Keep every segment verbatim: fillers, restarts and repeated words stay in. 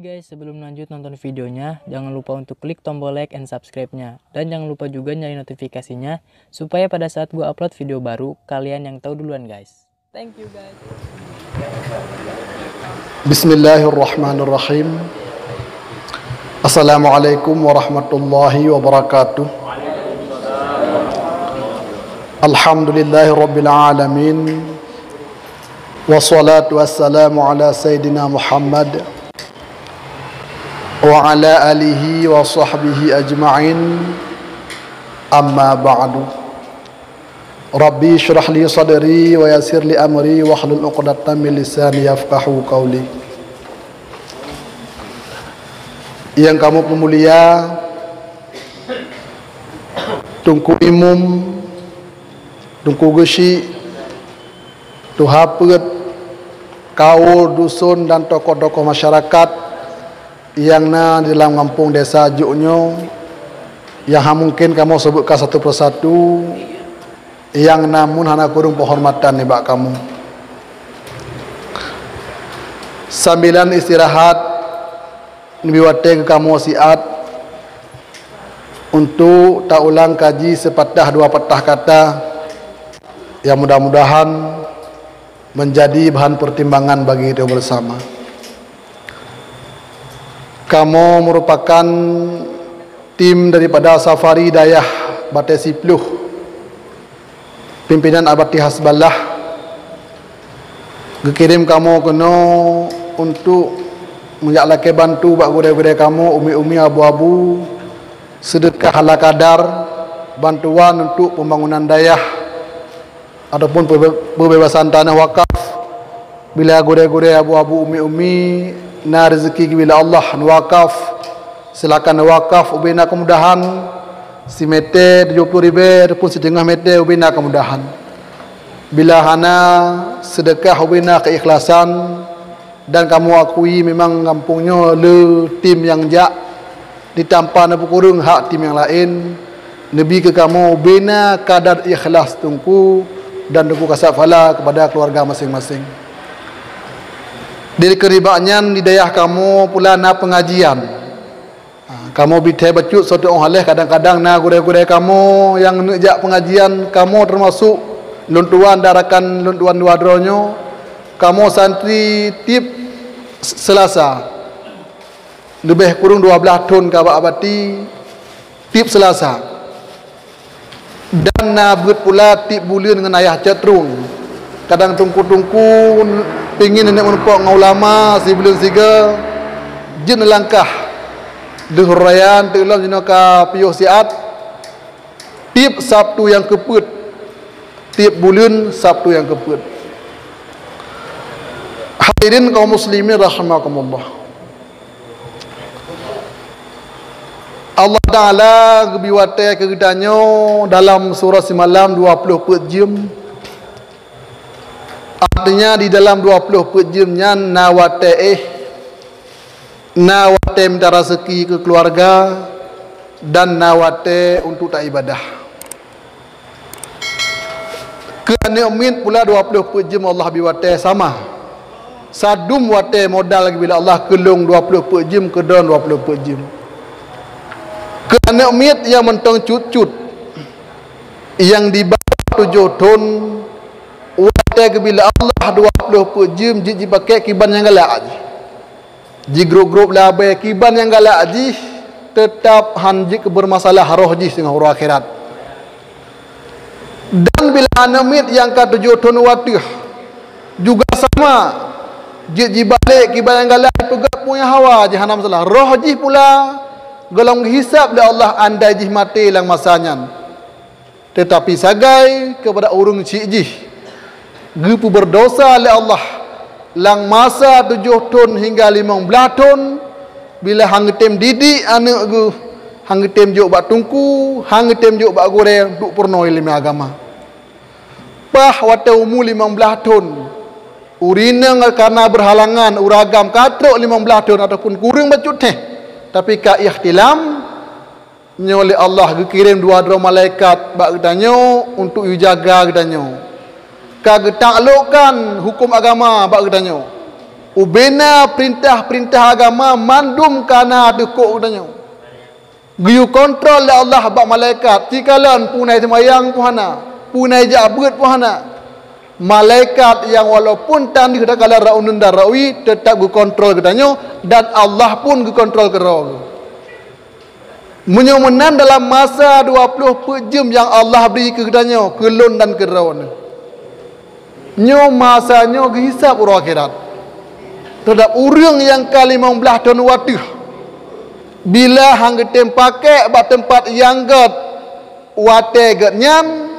Guys, sebelum lanjut nonton videonya, jangan lupa untuk klik tombol like and subscribe-nya. Dan jangan lupa juga nyalain notifikasinya, supaya pada saat gua upload video baru, kalian yang tahu duluan, guys. Thank you, guys. Bismillahirrahmanirrahim. Assalamualaikum warahmatullahi wabarakatuh. Alhamdulillahirabbil alamin. Wassalatu wassalamu ala sayyidina Muhammad wa ala alihi wa sahbihi ajma'in. Amma ba'du. Rabbi shrah li sadri wa yassir li amri wahlul 'uqdatam min lisani yafqahu qawli. Yang kamoe peumulia, Teungku Imum, Teungku Geuchik, Tuha Peuet, kaul, dusun dan tokoh-tokoh masyarakat nyang na di dalam gampông desa Juk nyoe, nyang han mungken kamoe seubeutka satu persatu, nyang namun hana kureueng peuhormatan nibak kamoe. Sambilan istirahat, neubi watée keu kamoe siat untuk taulang kaji seupatah dua patah kata nyang mudah-mudahan menjadi bahan pertimbangan bagi kita bersama. Kamoe merupakan tim daripada Safari Dayah Batée Siploh, pimpinan Abati Hasballah, geukirém kamoe keunoe untuk meujak lakée bantu bak gurée-gurée kamoe, umi-umi, abu-abu, seudeukah ala kadar bantuan untuk pembangunan dayah ataupun peube-, peubebasan tanah wakaf. Bila gurée-gurée, abu-abu, umi-umi na rezeki geubila Allah, neuwakaf, silakan neuwakaf, ubé na keumudahan, simeté tujoh ploh ribée ataupun siteungoh meté, ubé na keumudahan. Bila hana, seudeukah, ubé na keikhlasan, dan kamoe akui memang gampông nyoe le tim nyang jak, ditampa neupeukureueng hak tim nyang laén, neubi keu kamoe ubé na kadar ikhlas Teungku dan Teungku kasab phala keupada keuluwarga maséng-maséng. Di keuribak nyan di dayah kamoe pula na peungajian. Ha, kamoe bithée bacut soe tu'oh aléh, kadang-kadang na gurée-gurée kamoe nyang neuk jak peungajian, kamoe teumasok lôn tuan dan rakan lôn tuan dua droe nyoe, kamoe santri tieb Selasa. Leubeh kureueng dua blaih thon ka bak Abati tieb Selasa. Dan na beuet pula tieb buleuen ngon ayah cot trueng. Kadang teungku-teungku pingin neuk meurumpok ngon ulama sibuleuen sigoe, jeuet neulangkah. Lheueh raya teuk lom jinoe ka piôh siat, tieb Sabtu nyang keupeuet, tieb buleuen Sabtu nyang keupeuet. Hadirin kaum muslimin rahimakumullah. Allah Ta'ala geubri watée keu geutanyoe dalam surah simalam dua ploh peuet jeuem. Artinya, di dalam dua ploh peuet jeuem nyan na watée éh, na watée mita raseuki keu keuluwarga, dan na watée untuk taibadah. Keu aneuk miet pula dua ploh peuet jeuem Allah bri watée sama. Sadum watée modal geubri lé Allah, keu lôn dua ploh peuet jeuem, keu droen dua ploh peuet jeuem. Keu aneuk miet nyang mantong cut-cut, nyang di bawah tujoh thon, watée geubri lé Allah dua ploh peuet jeuem jeuet jipakék kiban nyang galak jih. Jigrob-grob lé abée kiban nyang galak jih, teutab hán jeuet keu beureumasalah roh jih singoh uroe akhirat. Dan bila aneuk miet nyang ka tujoh thon u ateueh juga sama, jeuet jibalek kiban nyang galak, jipeugét peue nyang hawa jih hana masalah. Roh jih pula gohlom geuhisab lé Allah andai jih maté lam masa nyan. Teutapi sagai keupada ureuëng chik jih, geupeubeurdosa lé Allah lam masa tujoh thon hingga limong blaih thon, bila hán geutem didik aneuk geuh, hán geutem jok bak teungku, hán geutem jok bak gurée untuk peurunoe iéleumé agama. Paih watée umu limong blaih thon, ureuëng inong kareuna beuhalangan ureuëng agam ka trok limong blaih thon ataupun kureueng bacut teuh, tapi ka ihtilam, nyoe lé Allah geukirém dua droe malaikat bak geutanyoe untuk jijaga geutanyoe, ka geutaklokkan huköm agama bak geutanyoe. Ubena peurintah-peurintah agama mandum ka na teuh kok geutanyoe. Geuyue kontrol lé Allah bak malaikat, sikalon peue na seumayang peue hana, peue na jak beuet peue hana. Malaikat nyang walaupun tan deuh takalon rot uneun dan rot wie, teutap geukontrol geutanyoe, dan Allah pun geukontrol keudroe geuh. Meunyoe meunan dalam masa dua ploh peuet jeuem nyang Allah bri keu geutanyoe, keu lôn dan keu droeneuh. Nyoe masa nyoe geuhisab uroe akhirat. Teuhadap ureuëng nyang ka limong blaih thon wateuh, bila han geutem pakek bak teumpat nyang gét watée gét nyan,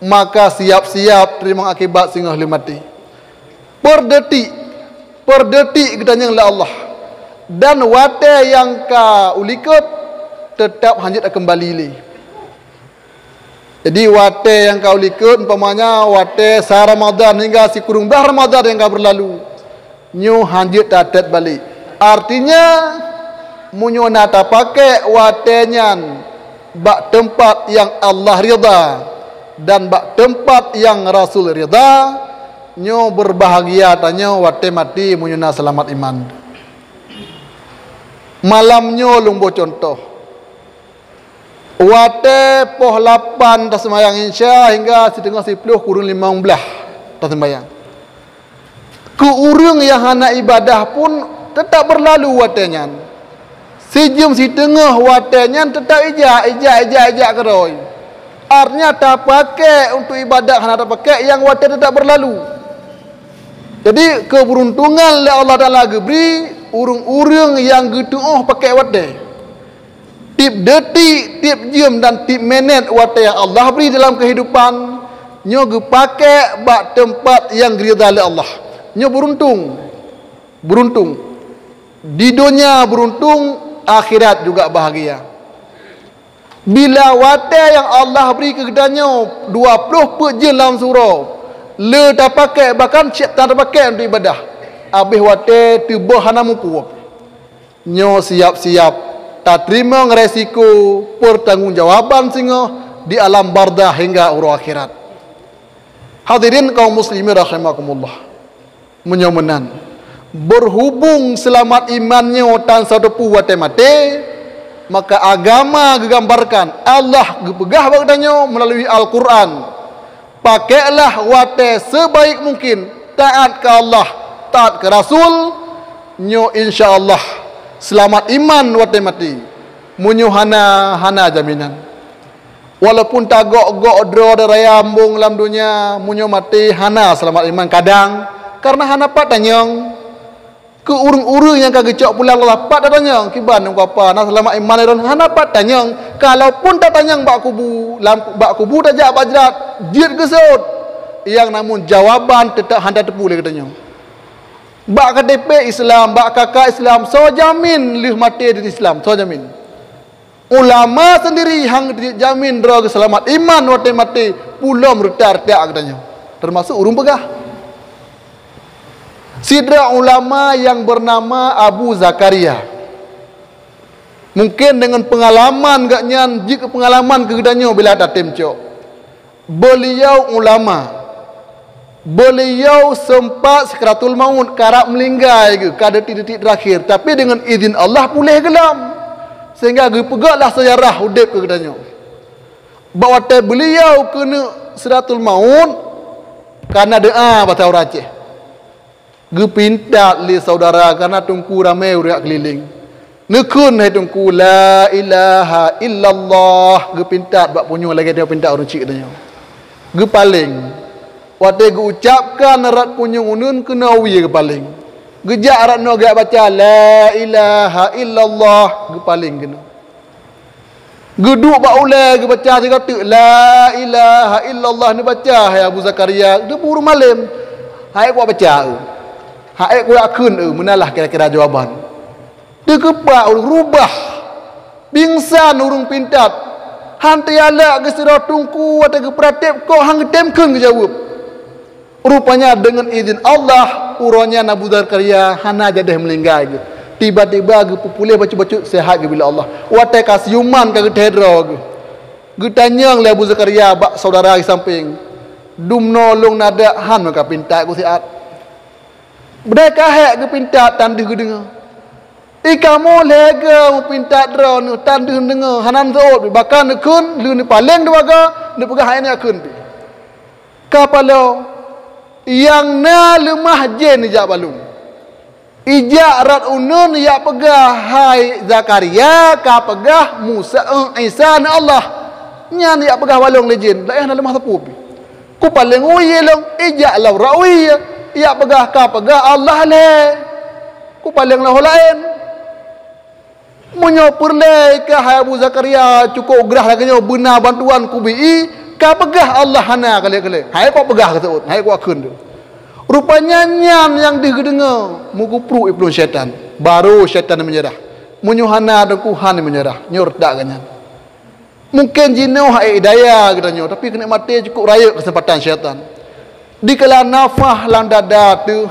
maka siap-siap teurimong akibat singoh lheueh maté. Peudetik, peudetik geutanyong lé Allah. Dan watée nyang ka ulikot, teutap hanjeuet keumbali lé. Jadi watée nyang ka ulikot, umpamanya watée sa Ramadhan hingga sikureueng blaih Ramadhan nyang ka beurlalu, nyoe hanjeuet tatet balek. Artinya, meunyoe na tapakek watée nyan bak teumpat nyang Allah ridha dan bak teumpat nyang Rasul ridha, nyoe beurbahagia tanyoe watée maté meunyoe na seulamat iman. Malam nyoe lôn boh cuntoh. Watée poh lapan taseumayang Isya hingga siteungoh siploh kureueng limong blaih taseumayang. Keu ureuëng nyang hana ibadah pun teutap beurlalu watée nyan. Sijeuem siteungoh watée nyan teutap ijak, ijak, ijak, ijak keudroe. Artinya tapakek untuk ibadah hana tapakek nyang watée teutap beurlalu. Jadi, keubeuruntongan lé Allah Taala geubri ureuëng-ureuëng nyang geutuoh pakek watée. Tieb detik, tieb jeuem dan tieb minét watée nyang Allah bri dalam keuhidupan, nyoe geupakek bak teumpat nyang geuridha lé Allah. Nyoe beuruntung. Beuruntung. Di donya beuruntung, akhirat juga bahagia. Bila watée nyang Allah bri keu geutanyoe dua ploh peuet jeuem lam siuroe, le tapakek bahkan cit tan tapakek untuk ibadah. Abéh watée teuboh hana muphom. Nyoe siap-siap tateurimong resiko peutanggongjawaban singoh di alam barzakh hingga uroe akhirat. Hadirin kaum muslimin rahimakumullah. Meunyoe meunan, beurhubong seulamat iman nyoe tan sapeue watée maté, maka agama geugambarkan Allah geupeugah bak geutanyoe meulalu Al-Qur'an, Pakeklah watée seubaik mungken taát keu Allah, taát keu Rasul, nyoe insya Allah seulamat iman watée maté. Meunyoe hana, hana jaminan. Walaupun tagok-gok droe dan raya ambong lam donya, meunyoe maté hana seulamat iman kadang, kareuna hana pat tanyong. Keu ureuëng-ureuëng nyang ka geucok pulang Allah, pat tatanyong, "Kiban ngon kapa na seulamat iman lôn?" Hana pat tanyong. Kalaupun tatanyong bak kubu, lam, bak kubu tajak bak jrat, jeuet geuseuôt. Nyang namun jawaban teutap hana tateupeue lé geutanyoe. Bak K T P Islam, bak K K Islam, soe jamin lheueh maté di Islam, soe jamin? Ulama sendiri hang jamin droe geuseulamat iman watée maté, pulom reutak-reutak geutanyoe, teumasok ureuëng peugah. Sidroe ulama nyang beunama Abu Zakaria. Mungken deungon peungalaman gobnyan jeuet keu peungalaman keu geutanyoe bila tatem cok. Beuliau ulama. Beuliau seumpat sakratul maut, karab meulinggai geuh, ka detik-detik teurakhir, tapi deungon idhin Allah puléh geulam, sehingga geupeugah lah seujarah udeb keu geutanyoe. Bak watée beuliau keuneuk sakratul maut, kana doá basa ureuëng Aceh. Geupintat lé syedara, kareuna teungku ramé ureuëng keulileng. "Neukheun, hai teungku, la ilaha illallah," geupintat bak punyueng lagée nyoe pintat ureuëng chik tanyoe. Geupaleng. Watée geuucapkan rot punyueng uneun keunoe wie geupaleng. Geujak rot noe geujak baca, "La ilaha illallah," geupaleng keunoe. Geuduek bak ulée geubaca sigoe teuk, "La ilaha illallah," neubaca, hai Abu Zakaria, geuburu malem. Hai kuat baca, hai kuat kheun, meunalah kira-kira jawaban. Teukeupak ureuëng rubah, pingsan ureuëng pintat. Han teuialak geuh sidroe teungku watée geupeurateb kok han geutem kheun geujaweueb. Rupanya deungon idhin Allah, uroe nyan Abu Zakaria hana jadeh meulinggai geuh. Tiba-tiba geupeupuléh bacut-bacut seuhat geuh bila Allah. Watée ka siuman ka geuthée droe geuh, geutanyong lé Abu Zakaria bak syedara di sampéng, "Dumnoe lôn nadak han meuka pintat ku siat?" Beudai ka hék geupintat tan deuh geudeungoe. I kamoe lhèe goe meupintat droeneuh tan deuh neudeungoe, hana neuseuôt pih. Bahkan neukheun lheueh neupaleng dua goe, neupeugah hai nyan kheun pih. Ka paloe, nyang na leumah jén ijak bak lôn. Ijak rot uneuen ijak peugah, "Hai Zakaria, ka peugah Musa, eh, Isa aneuëk Allah." Nyan ijak peugah bak lôn lé jén, laén hana leumah sapeue pih. Kupaleng wie lôn, ijak lam rot wie, ijak peugah, "Ka peugah Allah lé." Kupaleng lôn laén. Meunyoe peureulée kah hai Abu Zakaria cukôp grah lagée nyoe beuna bantuan kubi i, ka peugah Allah hana kale-kale. Hai kok peugah geuseuôt, hai kok akheun tu. Rupanya nyan nyang deuh geudeungoe, meugupruek i plueng syaitan. Barô syaitan meunyeurah. Meunyoe hana Teungku han meunyeurah, nyoe reutak geuh nyan. Mungken jinoe hai daya geutanyoe, tapi keuneuk maté cukôp rayeuk keuseumpatan syaitan. Dikala nafah lam dada teuh,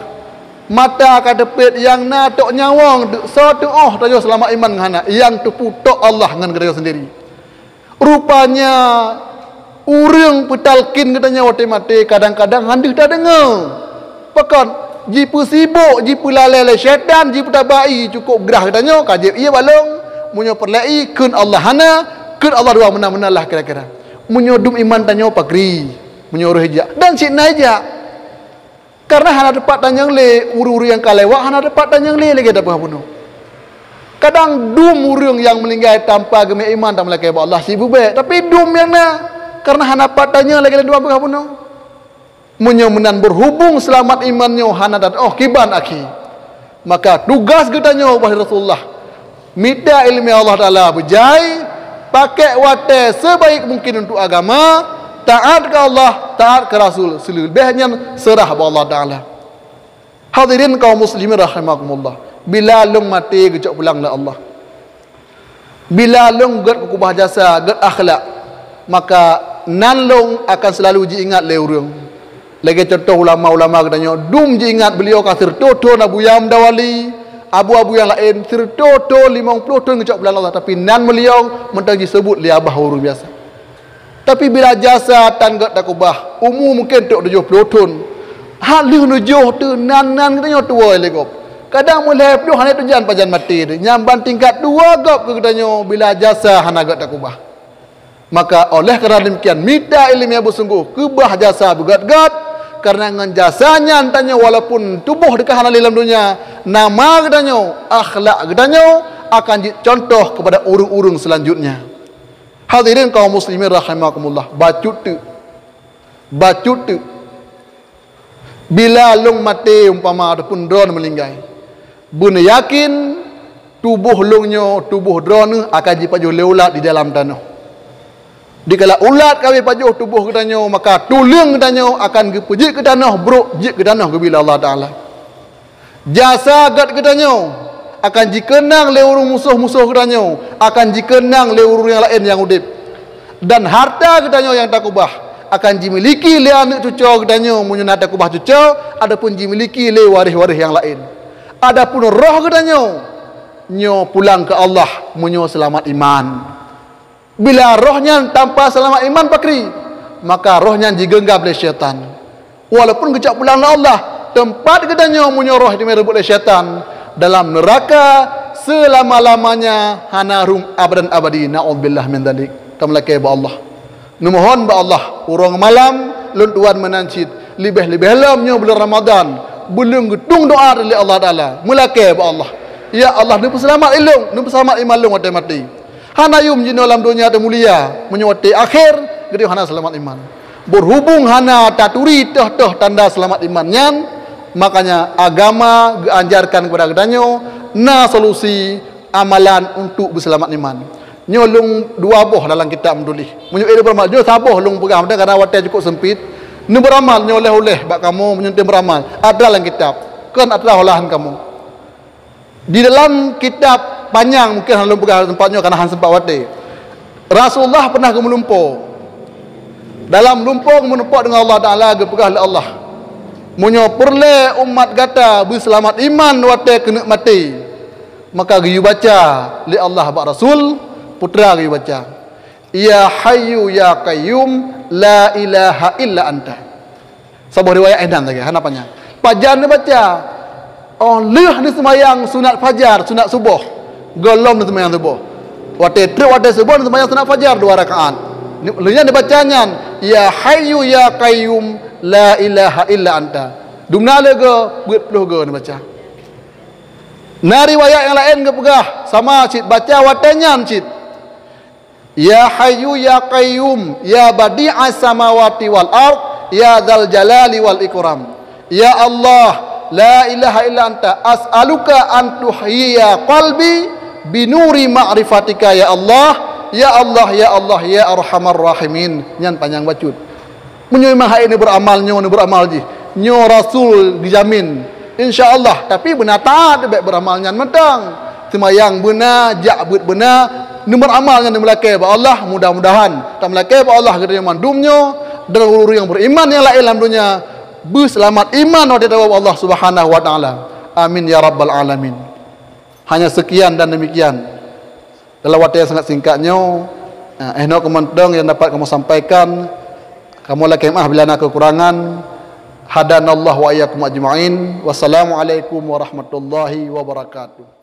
mata ka teupet nyang na tok nyawöng teuh, soe teuh oh tanyoe seulamat iman ngon hana, nyang teupeu tok Allah ngon geutanyoe sendiri. Rupanya, ureuëng peutalkin geutanyoe watée maté kadang-kadang han deuh tadeungoe. Pakon, jipeusibok, jipeulalée lé syaitan, jipeutabah i cukôp grah geutanyoe, ka jieb ie bak lôn. Meunyoe peureulée i, kheun Allah hana, kheun Allah dua meunan-meunan lah kira-kira. Meunyoe dum iman tanyoe pakri, meunyoe roh ijak, dan cit na ijak. Karena hana teupat tanyong lé, ureuëng-ureuëng nyang ka lewat hana teupat tanyong lé lagée tapeugah bunoe. Kadang dum ureuëng nyang meuninggai tanpa geumeuiman dan meulakée bak Allah sibuk bék, tapi dum nyang na, karena hana pat tanyong lagée lôn dua peugah bunoe. Meunyoe meunan, berhubung seulamat iman nyoe hana that oh kiban akhé, maka tugas geutanyoe, wahai Rasulullah, mita iéleumé Allah Taala beujai, pakék watée sebaik mungkin untuk agama, taát keu Allah, taát keu Rasul, seuleubeh nyan seurah bak Allah Taala. Hadirin kaum muslimin rahimakumullah, bila lôn maté geucok pulang lé Allah, bila lôn gét keu keubah jasa, gét akhlak, maka nan lôn akan seulalu jiingat lé ureuëng. Lagée contoh ulama-ulama geutanyoe, dum jiingat beuliau ka sireutôh thon Abuya Mudawali, abu-abu nyang laén sireutôh thon, limong ploh thon geucok pulang lé Allah, tapi nan beuliau mantong jiseubut lé abah ureuëng biasa. Tapi bila jasa tan gét takeubah, umu mungken trok tujoh ploh thon, han lheueh neujoh teuh nan-nan geutanyoe tuwoe lé gob. Kadang meulhèe ploh hana teujan pajan maté teuh, nyan ban tingkat dua gob keu geutanyoe bila jasa hana gét takeubah. Maka oleh karena demikian, mita iéleumé beusunggoh, keubah jasa beugét-gét, karena ngon jasa nyan tanyoe walaupun tuboh teuka hana lé lam donya, nama geutanyoe, akhlak geutanyoe akan jeuet contoh keupada ureuëng-ureuëng seulanjutnya. Hadirin kaum muslimin rahimakumullah, bacut teuk. Bacut teuk. Bila lôn maté umpama ataupun droeneuh meuninggai, beuneuyakin tuboh lôn nyoe, tuboh droeneuh akan jipajoh lé ulat di dalam tanoh. Dikala ulat ka jipajoh tuboh geutanyoe, maka tuleueng geutanyoe akan geupeujeuet keu tanoh, brok jeuet keu tanoh geubri lé Allah Taala. Jasa gét geutanyoe akan jikeunang lé ureuëng musoh-musoh geutanyoe, akan jikeunang lé ureuëng nyang laén nyang udeb. Dan harta geutanyoe nyang takeubah akan jimiliki lé aneuëk cucoe geutanyoe meunyoe na takeubah cucoe, ataupun jimiliki lé waréh-waréh nyang laén. Adapun roh geutanyoe, nyoe pulang keu Allah meunyoe seulamat iman. Bila roh nyan tanpa seulamat iman pakri, maka roh nyan jigeunggam lé syaitan. Walaupun geucok pulang lé Allah, teumpat geutanyoe meunyoe roh jimeureubot lé syaitan dalam neuraka seulama-lamanya hana rhung abadan abadi. Naudzubillah min dzalik. Tameulakée bak Allah. Neumohon bak Allah, uroe malam lôn tuan meunan cit, leubeh-leubeh lom nyoe buleuen Ramadhan, buleuen geutung doá lé Allah Taala, meulakée bak Allah, "Ya Allah, neupeuseulamat ilôn, neupeuseulamat iman lôn watée maté." Hana yum jinoe lam donya teuh mulia, meunyoe watée akhé geutanyoe hana seulamat iman. Berhubung hana taturi toh-toh tanda seulamat iman nyan, makanya agama geuajarkan keupada geutanyoe na solusi amalan untuk beuseulamat iman. Nyoe lôn dua boh dalam kitab meutuléh. Meunyoe ék beuramal, nyoe saboh lôn peugah mantong karena watée cukôp seumpit. Neubeuramal nyoe lheueh-lheueh bak kamoe meunyoe tem beuramal. Atra lam kitab. Kon atra olahan kamoe. Di dalam kitab panyang mungken hana lôn peugah teumpat nyoe karena hana sempat watée. Rasulullah pernah geumeulumpo. Dalam lumpo geumeulumpo deungon Allah Taala geupeugah lé Allah, "Meunyoe peureulée umat gata beuseulamat iman watée keuneuk maté, maka geuyue baca lé Allah bak Rasul, putra geuyue baca, 'Ya Hayyu ya Qayyum, la ilaha illa anta.'" Saboh riwayat eh dan lagée, hana panyang. Pajan neubaca, Oh lheueh neuseumayang sunat fajar, sunat suboh, gohlom neuseumayang suboh. Watée trok watée suboh neuseumayang sunat fajar dua rakaat. Lheueh nyan dibaca nyan, "Ya Hayyu Ya Qayyum, la ilaha illa anta." Dumna leugo, beuet ploh go neubaca. Na riwayat nyang laén geupeugah sama cit baca watée nyan cit. "Ya Hayyu Ya Qayyum, Ya Badi'as Samawati wal Ard, Ya Dzal Jalali wal Ikram. Ya Allah, la ilaha illa anta, as'aluka an tuhyiya qalbi binuri ma'rifatika ya Allah, ya Allah, ya Allah, ya Arhamar Rahimin." Nyan panyang bacut. Meunyoe memang hai ni beramal nyoe, ni beramal jih. Nyoe Rasul dijamin. Insya Allah, tapi beuna taat bek beramal nyan mantong. Seumayang beuna, jak beuet beuna, ni beramal nyan ni meulakée bak Allah, mudah-mudahan tak meulakée bak Allah geutanyoe mandum nyoe dan ureuëng nyang beriman nyang laén lam dunia beuseulamat iman watée tawoe bak Allah Subhanahu wa taala. Amin ya rabbal alamin. Hanya sekian dan demikian. Dalam waktu yang sangat singkat nyoe, eh, inoe keumantong yang dapat kamu sampaikan. Kamu lakée maaf bila na kekurangan. Hadanallahu wa iyyakum ajma'in. Wassalamualaikum warahmatullahi wabarakatuh.